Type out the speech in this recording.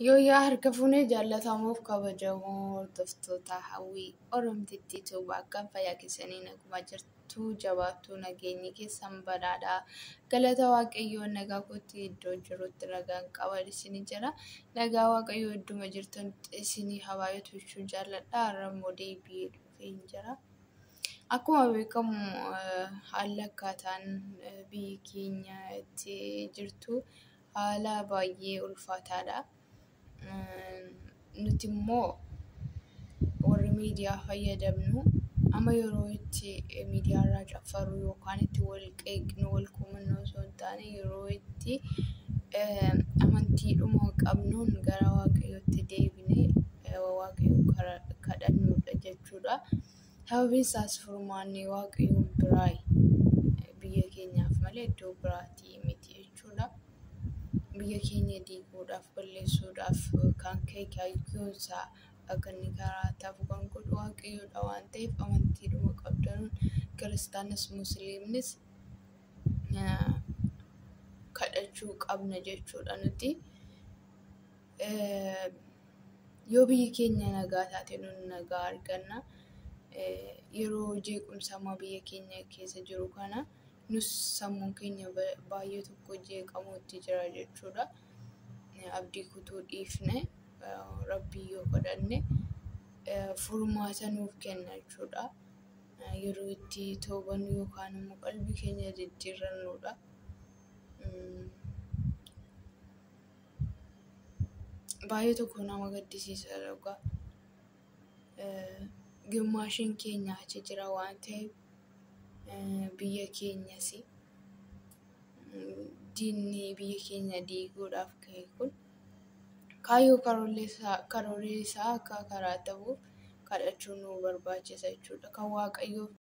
Yooyyaa harka fuunee jaallatamuuf kabajamoo hordoftoota hawwii Oromtittii Tuubaa akkam fayyaa keessanii naguma jirtu jabaattuu nageenyi keessan badhaadhaa. Galata Waaqayyoo nagaa kootti iddoo jirutti nagaan qaban isinii jira. Nagaa Waaqayyoo idduma jirtanitti isinii habaayatu jechuun jaalladha. Har'a immoo deebi'ee dhufee jira. Akkuma beekamu haalli akkaataan biyyi keenya itti jirtu haala baay'ee ulfaataadha. Nuti immoo warri miidiyaa fayyadamnu amma yeroo itti miidiyaarraa caffarru yookaan itti wal qeeqnu wal komannu osoo hin taane yeroo itti amantiidhuma qabnuun gara Waaqayyootti deebinee Waaqayyoon kadhannudha jechuudha. Sababiin isaas furmaanni Waaqayyoon biraa biyya keenyaaf malee iddoo biraatii miti jechuudha. Biyya keenya diiguudhaaf balleessuudhaaf kan ka'e kaayyoon isaa akka inni karaa tafu kan godhu Waaqayyoodha waan ta'eef amantiidhuma qabdanuun kiristaanis musliimnis kadhachuu qabna jechuudha nuti. Yoo biyyi keenya nagaa taate nun nagaa arganna. Yeroo jeequmsa ammaa biyya keenya keessa jiru kana nus sammuun keenya baay'ee tokko jeeqamuutti jira jechuudha. Abdii kutuu dhiifne rabbii yoo kadhanne furmaata nuuf kenna jechuudha. Yeroo itti toobannu yookaan immoo qalbii keenya jijjiirrannudha. Baay'ee tokko nama gaddisiisa dhugaa. Gimmaashiin keenya achi jira waan ta'eef biyya keenyas diinni biyya keenya diiguudhaaf ka'e kun kaayyoo karoorri isaa akka karaa ta'uuf kadhachuun nu barbaachisa jechuudha. Kan Waaqayyoof